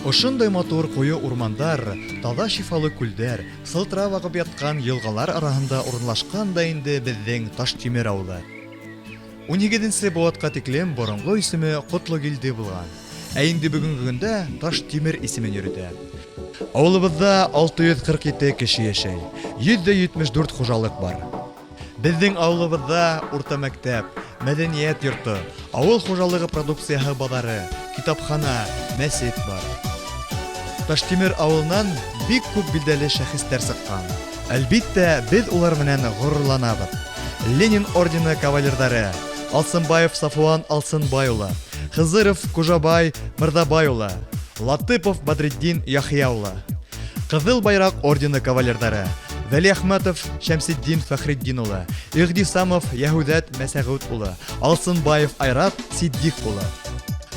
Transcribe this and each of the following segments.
Ошондай матур ҡуйы урмандар, таҙа шифалы күлдәр, сылтырап ағып ятҡан йылғалар араһында урынлашҡан да инде беҙҙең Таштимер ауылы. Унһигеҙенсе быуатҡа тиклем боронғо исеме Ҡотлогилде булған. Ә инде бөгөнгө көндә Таштимер исемен йөрөтә. Ауылыбыҙҙа 647 кеше йәшәй, 174 хужалыҡ бар. Беҙҙең ауылыбыҙҙа урта мәктәп, мәҙәниәт йорто, ауыл хужалығы продукцияһы баҙары, китапхана, мәсет бар. Таштимер ауылынан бик күп билдәле шәхестәр сыҡҡан. Әлбиттә, беҙ улар менән ғорурланабыҙ. Ленин ордены кавалерҙары Алсынбаев Сафуан Алсынбай улы, Хызыров Кужабай Мырҙабай улы, Латыпов Бадретдин Яхъя улы. Ҡыҙыл Байраҡ ордены кавалерҙары Вәлиәхмәтов Шәмсетдин Фәхретдин улы, Иғдисамов Йәһүҙәт Мәсәғүт улы, Алсынбаев Айрат Ситдиҡ улы.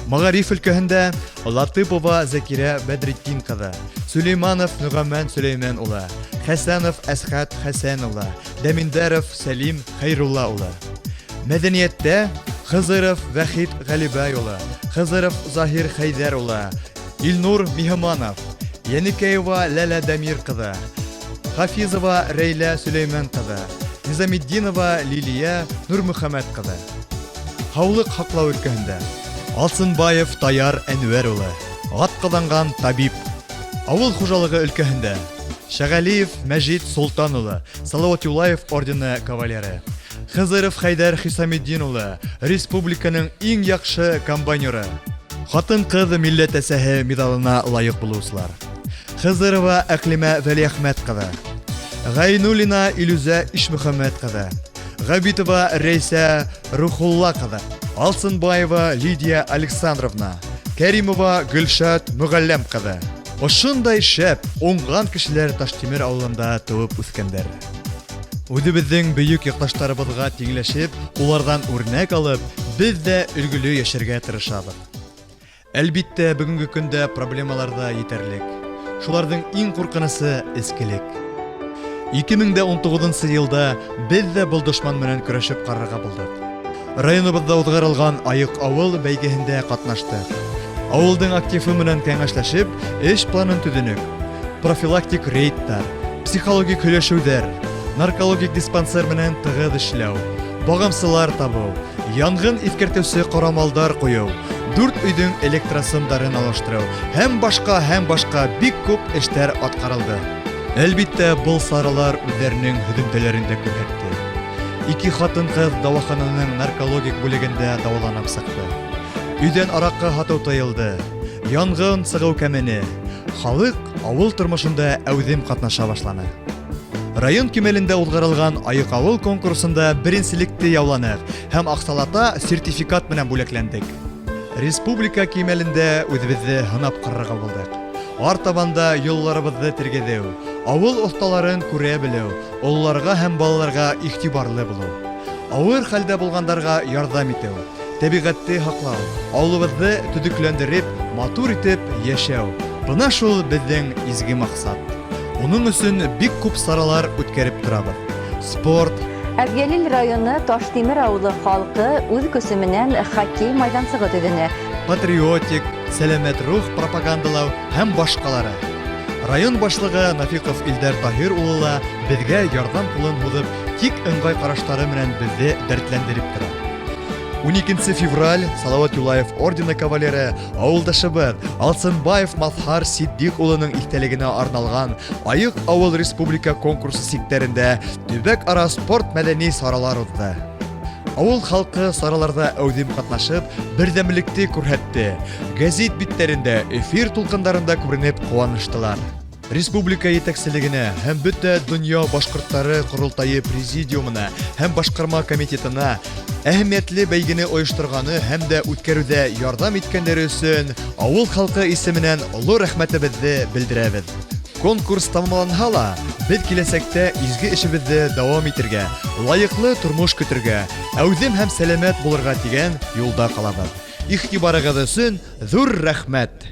Мәғариф өлкәһендә Латыпова Зәкирә Бәдретдин ҡыҙы, Сөләйманов Нөғәмән Сөләймән улы, Хәсәнов Әсхәт Хәсән улы, Дәминдәров Сәлим Хәйрулла улы. Мәҙәниәттә Хызыров Вәхит Ғәлибай улы, Хызыров Заһир Хәйҙәр улы, Илнур Миһыманов, Йәнекәева Ләлә Дамир ҡыҙы, Хафизова Рәйлә Сөләймән ҡыҙы, Низаметдинова Лилия Нурмөхәмәт ҡыҙы. Һаулыҡ һаҡлау өлкәһендә Алсынбаев Таяр Әнүәр улы, атҡаҙанған табип. Ауыл хужалығы өлкәһендә Шәғәлиев Мәжит Солтан улы, Салават Юлаев ордены кавалеры. Хызыров Хәйҙәр Хисаметдин улы, республиканың иң яҡшы комбайнеры. Хатын-ҡыҙ милләт әсәһе миҙалына лайыҡ булыусылар. Хызырова Әҡлимә Вәлиәхмәт ҡыҙы. Ғәйнуллина Илүзә Ишмөхәмәт ҡыҙы. Ғәбитова Рәйсә Рухулла ҡыҙы. Алсынбаева Лидия Александровна. Кәримова Гөлшат Мөғәлләм ҡыҙы. Ошондай шәп, уңған кешеләр Таштимер ауылында тыуып үҫкәндәр. Үҙебеҙҙең бөйөк яҡташтарыбыҙға тиңләшеп, уларҙан үрнәк алып, беҙ ҙә өлгөлө йәшәргә тырышабыҙ. Әлбиттә, бөгөнгө көндә проблемалар ҙа етәрлек. Шуларҙың иң ҡурҡынысы эскелек. 2019 йылда беҙ ҙә был дошман менән көрәшеп ҡарарға булдыҡ. Районыбыҙҙа уҙғарылған Айыҡ ауыл бәйгеһендә ҡатнаштыҡ. Ауылдың активы менән кәңәшләшеп, эш планын төҙөнөк. Профилактик рейдтар, психологик һөйләшеүҙәр, наркологик диспансер менән тығыҙ эшләү, бағымсылар табыу, янғын иҫкәртеүсе ҡорамалдар ҡуйыу, дүрт өйҙөң электросымдарын алыштырыу һәм башҡа һәм башҡа бик күп эштәр атҡарылды. Әлбиттә, был саралар үҙҙәренең һөҙөмтәләрен дә күрһәтте. Ике хатын-ҡыҙ дауахананың наркологик бүлегендә дауаланып сыҡты. Өйҙән араҡы һатыу тыйылды, янғын сығыу кәмене, халыҡ ауыл тормошонда әүҙем ҡатнаша башланы. Район кимәлендә уҙғарылған Айыҡ ауыл конкурсында беренселекте яуланыҡ һәм аҡсалата сертификат менән бүләкләндек. Республика кимәлендә үҙебеҙҙе һынап ҡарарға булдыҡ. Артабан да йолаларыбыҙҙы тергеҙеү, ауыл оҫталарын күрә белеү, ололарға һәм балаларға иғтибарлы булыу, ауыр хәлдә булғандарға ярҙам итеү, тәбиғәтте һаҡлау, ауылыбыҙҙы төҙөкләндереп, матур итеп йәшәү, бына шул беҙҙең изге маҡсат. Уның өсөн бик күп саралар үткәреп торабыҙ. Спорт, Әбйәлил районы Таштимер ауылы халҡы үҙ көсө менән хоккей майҙансығы төҙөнө. Патриотик, сәләмәт рух пропагандалау һәм башҡалары. Район башлығы Нафиҡов Илдар Таһир улы ла беҙгә ярҙам ҡулын һуҙып, тик ыңғай ҡараштары менән беҙҙе дәртләндереп тора. 12 февраль Салават Юлаев ордены кавалеры ауылдашыбыҙ Алсынбаев Маҙһар Ситдиҡ улының иҫтәлегенә арналған Айыҡ ауыл республика конкурсы сиктәрендә төбәк-ара спорт мәҙәни саралар уҙҙы. Ауыл халҡы сараларҙа әүҙем ҡатнашып, берҙәмлекте күрһәтте. Гәзит биттәрендә, эфир тулҡындарында күренеп ҡыуаныштылар. Республика етәкселегенә һәм бөтә донъя башҡорттары ҡоролтайы президиумына һәм башҡарма комитетына әһәмиәтле бәйгене ойошторғаны һәм дә үткәреүҙә ярҙам иткәндәре өсөн ауыл халҡы исеменән оло рәхмәтебеҙҙе белдерәбеҙ. Конкурс тамамланһа ла, беҙ киләсәктә изге эшебеҙҙе дауам итергә, лайыҡлы тормош көтөргә, әүҙем һәм сәләмәт булырға тигән юлда ҡалабыҙ. Иғтибарығыҙ өсөн ҙур рәхмәт!